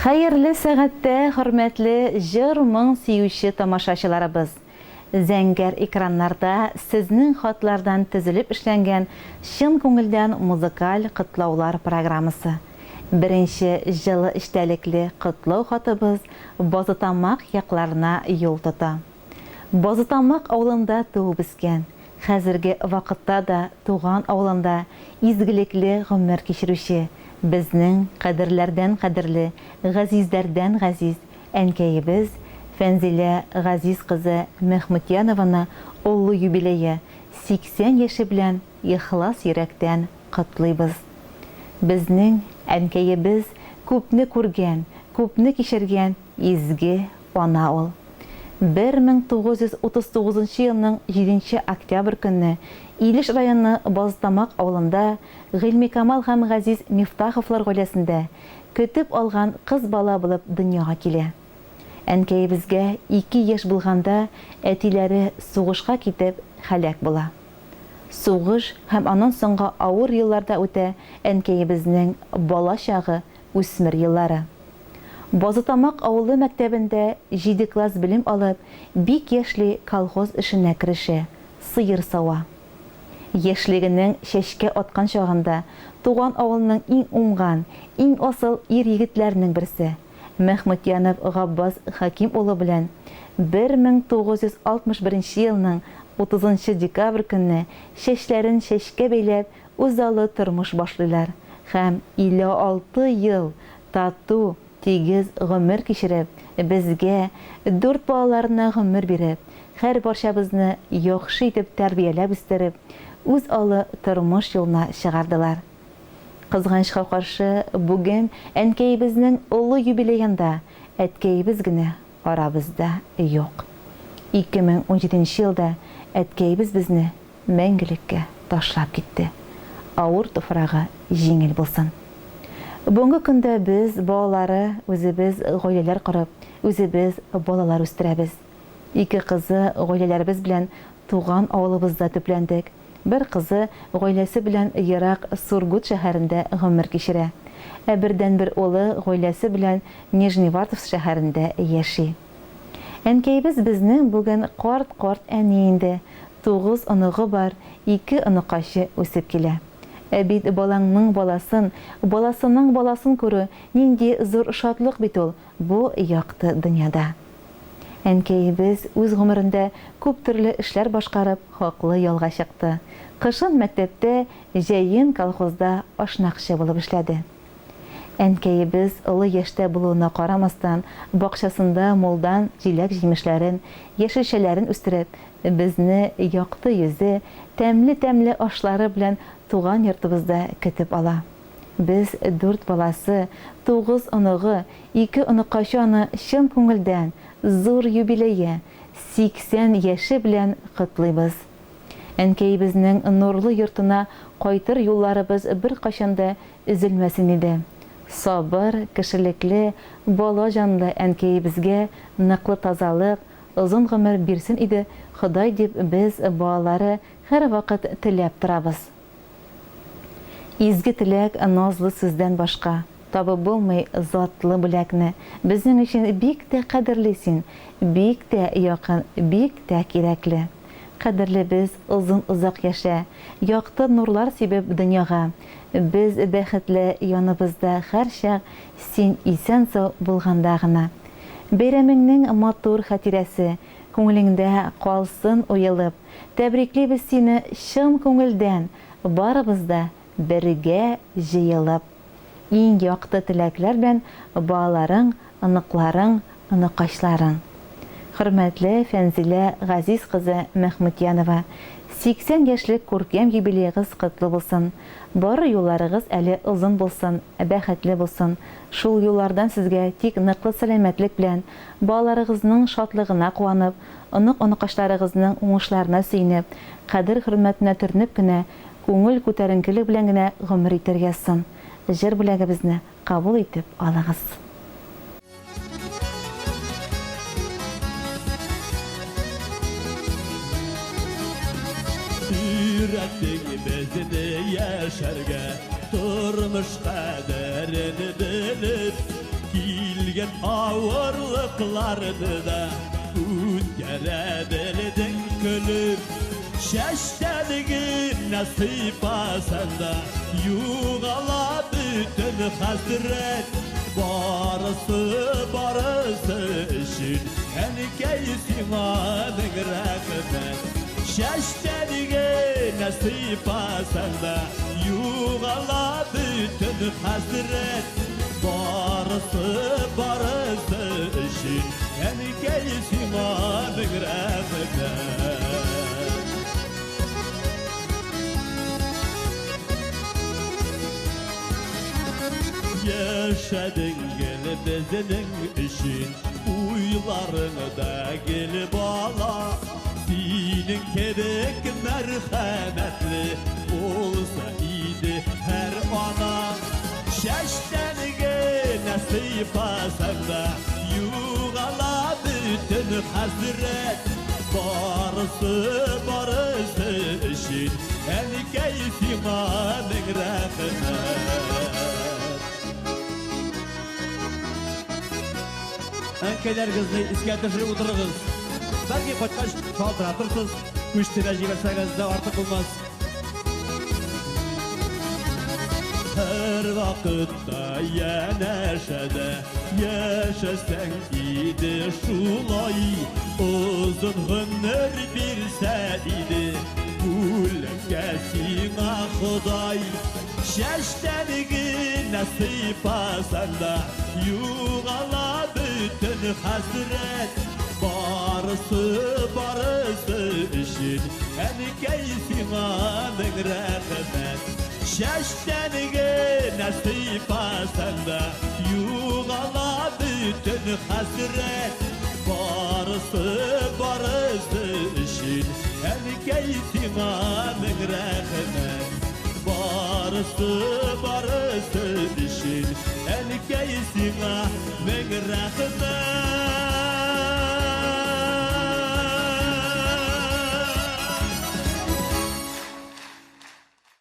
Хәерле сәгатьтә, хөрмәтле җыр-моң сөюче тамашачыларыбыз! Зәңгәр экраннарда сезнең хатлардан төзелеп эшләнгән чын күңелдән музыкаль котлаулар программасы. Беренче җылы эчтәлекле котлау хатыбыз Базытамак якларына юл тота. Базытамак авылында туып үскән, хәзерге вакытта да туган авылында изгелекле гомер кичерүче, безнең кадерләрдән кадерле, газизләрдән газиз әнкәебез Фәнзилә Газиз кызы Мәхмүтьянованы олы юбилее, 80 яше белән ихлас йөрәктән котлыйбыз. Безнең әнкәебез күпне күргән, күпне кичергән изге ана ул. 1939 нчы елның җиденче октябрь көнне Илеш районы Базытамак авылында Гыйльмикамал һәм Газиз Мифтаховлар гаиләсендә көтеп алган кыз бала булып дөньяга килә. Әнкәебезгә ике яшь булганда әтиләре сугышка китеп һәлак була. Сугыш һәм аннан соңгы авыр елларда үтә әнкәебезнең бала чагы, үсмер еллары. Базытамак авылы мәктәбендә җиде класс белем алып, бик яшьли колхоз эшенә керешә, сыер сава. Яшьлегенең чәчкә аткан чагында туган авылның иң уңган, иң асыл ир-егетләренең берсе, Мәхмүтьянов Габбас Хәким улы белән 1961 елның утызынчы декабрь көнне чәчләрен чәчкә бәйләп үзаллы тормыш башлыйлар һәм 56 ел тату, тигез гомер кичереп, безгә, дүрт балаларына гомер биреп, һәрбарчабызны яхшы итеп тәрбияләп үстереп, үзаллы тормыш юлына чыгардылар. Кызганычка каршы, бүген әнкәебезнең олы юбилеенда әткәебез генә арабызда юк. 2017 елда әткәебез безне мәңгелеккә ташлап китте. Авыр туфрагы җиңел булсын. Бүгенге көндә без, балалары, үзебез гаиләләр корып, үзебез балалар үстерәбез. Ике кызы гаиләләребез белән туган авылыбызда төпләндек. Бер кызы гаиләсе белән ерак Сургут шәһәрендә гомер кичерә. Ә бердәнбер улы гаиләсе белән Нижневартовск шәһәрендә яши. Әнкәебез безнең бүген карт-карт әни инде. Тугыз оныгы бар, ике оныкачы үсеп килә. Ә бит балаңның баласын, баласының баласын күрү нинди зур шатлык бит ул бу якты дөньяда. Әнкәебез үз гомерендә күп төрле эшләр башкарып, хаклы ялга чыкты. Кышын мәктәптә, җәен колхозда ашнакчы булып эшләде. Әнкәебез олы яшьтә булуына карамастан, бакчасында мулдан җиләк-җимешләрен, яшелчәләрен үстереп, безне якты йөзе, тәмле-тәмле ашлары белән туган йортыбызда көтеп ала. Без, дүрт баласы, тугыз оныгы, ике оныкачы аны чын күңелдән зур юбилее, 80 яше белән котлыйбыз. Әнкәебезнең нурлы йортына кайтыр юлларыбыз беркайчан да өзелмәсен иде. Сабыр, кешелекле, бала җанлы әнкәебезгә ныклы тазалык, озын гомер бирсен иде Ходай дип без, балалары, һәрвакыт теләп торабыз. Изге теләк, назлы сүздән башка, Табып булмый затлы бүләкне. Безнең өчен бик тә кадерле син, Бик тә якын, бик тә кирәкле. Кадерлебез, озын-озак яшә, Якты нурлар сибеп дөньяга. Без бәхетле, яныбызда һәрчак Син исән-сау булганда гына. Бәйрәмеңнең матур хатирәсе Күңелеңдә калсын уелып. Тәбриклибез сине чын күңелдән, Барыбыз да бергә җыелып. Иң якты теләкләр белән балаларың, оныкларың, оныкачларың. Хөрмәтле Фәнзилә Газиз кызы Мәхмүтьянова, 80 яшьлек күркәм юбилеегыз котлы булсын! Бары юлларыгыз әле озын булсын, бәхетле булсын. Шул юллардан сезгә тик ныклы сәламәтлек белән, балаларыгызның шатлыгына куанып, онык-оныкачларыгызның уңышларына сөенеп, кадер-хөрмәтенә төренеп кенә, күңел күтәренкелек белән генә гомер итәргә язсын. Җыр бүләгебезне кабул итеп алыгыз. Өйрәттең безне яшәргә, тормыш кадерен белеп. Кил. Күргән авырлыкларны да үткәрә белдең көлеп. Чәчтән генә сыйпасаң да, югала бөтен хәсрәт. Барысы, барысы өчен, әнкәй, сиңа мең рәхмәт. Чәчтән генә сыйпасаң да, югала бөтен хәсрәт. Барысы, барысы өчен, әнкәй, сиңа мең рәхмәт. Яшәдең гел безнең өчен, уйларыңда гел бала. Синең кебек мәрхәмәтле булса иде һәр ана. Чәчтән генә сыйпасаң да, югала бөтен хәсрәт. Барысы, барысы өчен, әнкәй, сиңа мең рәхмәт. Әнкәйләрегезне искә төшереп утырыгыз. Бәлки, кайткач шалтыратырсыз, күч төбә җибәрсәгез дә артык булмас. Һәр вакытта янәшәдә яшәсәң иде шулай, озын гомер бирсә иде бүләккә сиңа Ходай. Чәчтән генә сыйпасаң да, югала бөтен хәсрәт. Барысы, барысы өчен, әнкәй, сиңа мең рәхмәт. Чәчтән генә сыйпасаң да, югала бөтен хәсрәт. Барысы, барысы өчен, әнкәй, сиңа мең рәхмәт. Барысы, барысы өчен, әнкәй, сиңа мең рәхмәт.